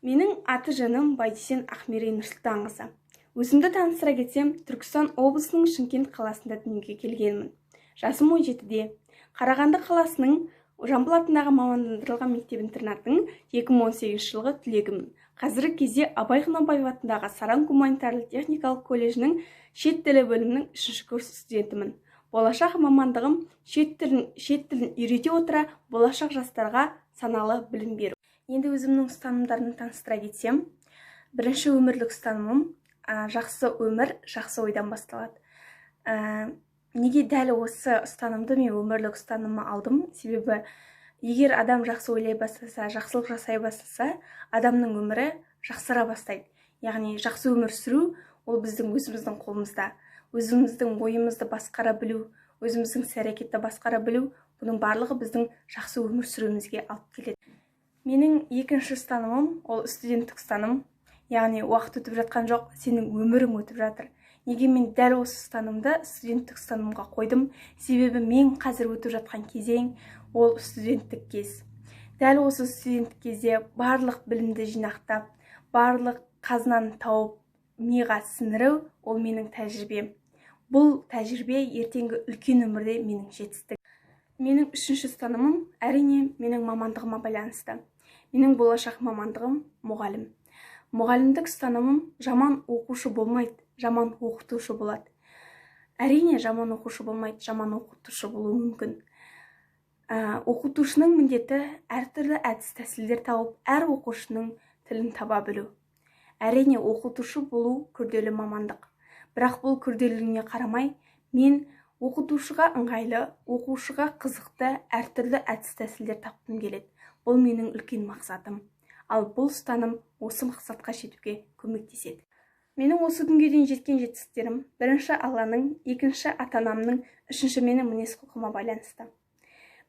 Менің аты жөнім Байдүйсен Ақмерей Нұрсұлтанқызы. Өзімді таныстыра кетсем, Түркістан облысының Шымкент қаласында дүниеге келгенмін. Жасым 17-де. Қарағанды қаласының Жамбыл атындағы мамандандырылған мектеп-интернатының 2018 жылғы түлегімін. Қазіргі кезде Абай Құнанбаев атындағы Саран гуманитарлық техникалық колледжінің шет тілі бөлімінің 3 курс студентімін. Болашақ мамандығым шет тілін үйрете отыра, болашақ жастарға саналы білім беру. Енді өзімнің ұстанымдарымды таныстыра кетсем, бірінші өмірлік ұстанымым: жақсы өмір жақсы ойдан басталады. Неге дәл осы ұстанымды мен өмірлік ұстанымыма алдым? Себебі егер адам жақсы ойлай бастаса, жақсылық жасай бастаса, адамның өмірі жақсара бастайды. Яғни жақсы өмір сүру ол біздің өзіміздің қолымызда. Өзіміздің ойымызды басқара білу, өзіміздің іс әрекетті басқара білу, бұның барлығы біздің жақсы өмір сүруімізге алып келеді. Менің екінші ұстанымым ол студенттік ұстаным, яғни уақыт өтіп жатқан жоқ, сенің өмірің өтіп жатыр. Неге мен дәл осы ұстанымды студенттік ұстанымға қойдым? Себебі мен қазір өтіп жатқан кезең ол студенттік кез. Дәл осы студенттік кезде барлық білімді жинақтап, барлық қазынаны тауып, миға сіңіру ол менің тәжірибем. Бұл тәжірибе ертеңгі үлкен өмірде менің жетістігім. Менің үшінші ұстанымым, әрине, менің мамандығыма байланысты. Менің болашақ мамандығым мұғалім. Мұғалімдік ұстанымым: жаман оқушы болмайды, жаман оқытушы болады. Әрине, жаман оқушы болмайды, жаман оқытушы болуы мүмкін. Оқытушының міндеті әртүрлі әдіс тәсілдер тауып, әр оқушының тілін таба білу. Әрине, оқытушы болу күрделі мамандық, бірақ бұл күрделілігіне қарамай, мен оқытушыға ыңғайлы, оқушыға қызықты әртүрлі әдіс тәсілдер тапқым келеді. Бұл менің үлкен мақсатым. Ал бұл ұстаным осы мақсатқа жетуге көмектеседі. Менің осы күнге дейін жеткен жетістіктерім бірінші Алланың, екінші ата анамның, үшінші менің мінез құлқыма байланысты.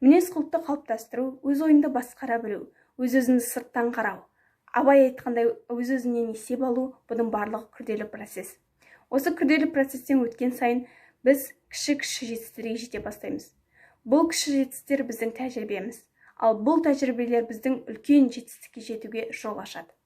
Мінез құлықты қалыптастыру, өз ойыңды басқара білу, өз өзіңді сырттан қарау, Абай айтқандай, өз өзіңнен есеп алу, бұның барлығы күрделі процесс. Осы күрделі процесстен өткен сайын біз кіші кіші жетістіктерге жете бастаймыз. Бұл кіші жетістіктер біздің тәжірибеміз, ал бұл тәжірибелер біздің үлкен жетістікке жетуге жол ашады.